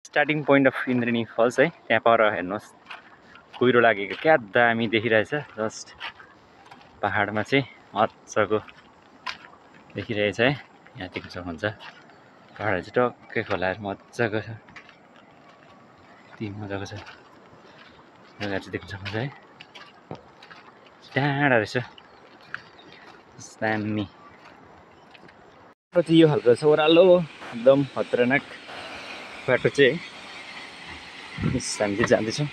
Starting point of Indreni falls है। त्यहाँ पर हेर्नुहोस् कुहिरो लागेको क्या दामी देखिरहेछ। जस्ट पहाडमा चाहिँ मजाको देखिरहेछ है। यहाँ देख्न सक्नुहुन्छ पहाड चाहिँ टक्कै खोलाहरू मजाको छ। यति मजाको छ जग्गा चाहिँ देख्न सक्नुहुन्छ है। टाढा रहेछ दामी। पछि यो खालको छ ओह्रालो एकदम खतरनाक बाटो चाहिँ हामी चाहिँ जाँदैछौँ।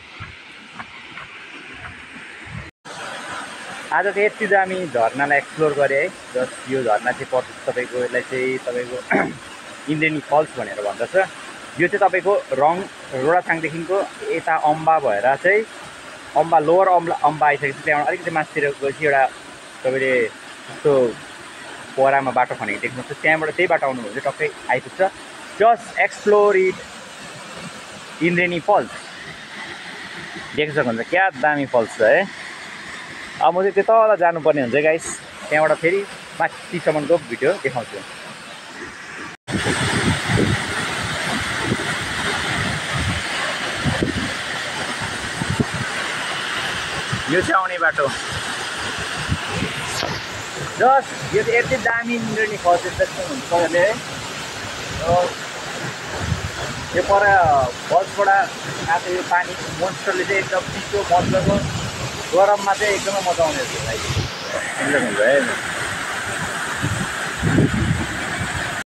आज चाहिँ यति दामी झर्नालाई एक्सप्लोर गरेँ है। जस्ट यो झर्ना चाहिँ पर्छ तपाईँको, यसलाई चाहिँ तपाईँको इन्द्रेणी फल्स भनेर भन्दछ। यो चाहिँ तपाईँको रोडाथाङदेखिको यता अम्बा भएर चाहिँ अम्बा लोवर अम्बा आइसकेपछि त्यहाँबाट अलिकति माथितिर गएपछि एउटा तपाईँले यस्तो पोरामा बाटो खनेको देख्नुहुन्छ। त्यहाँबाट त्यही बाटो आउनुभयो भने टक्कै आइपुग्छ। Just explore it Indreni falls देख्न सक्नुहुन्छ क्या दामी फल्स छ है। अब म चाहिँ त्यो तल जानुपर्ने हुन्छ गाइस। त्यहाँबाट फेरि माथिसम्मको भिडियो देखाउँछु। यो चाहिँ आउने बाटो। जस्ट यो चाहिँ यति दामी इन्द्रेणी फल्स देख्नुहुन्छ तपाईँहरूले है। यो पर फल्सबाट आएको यो पानी मोन्स्टरले चाहिँ एकदम चिसो मजाको गरममा चाहिँ एकदमै मजा आउने रहेछ है।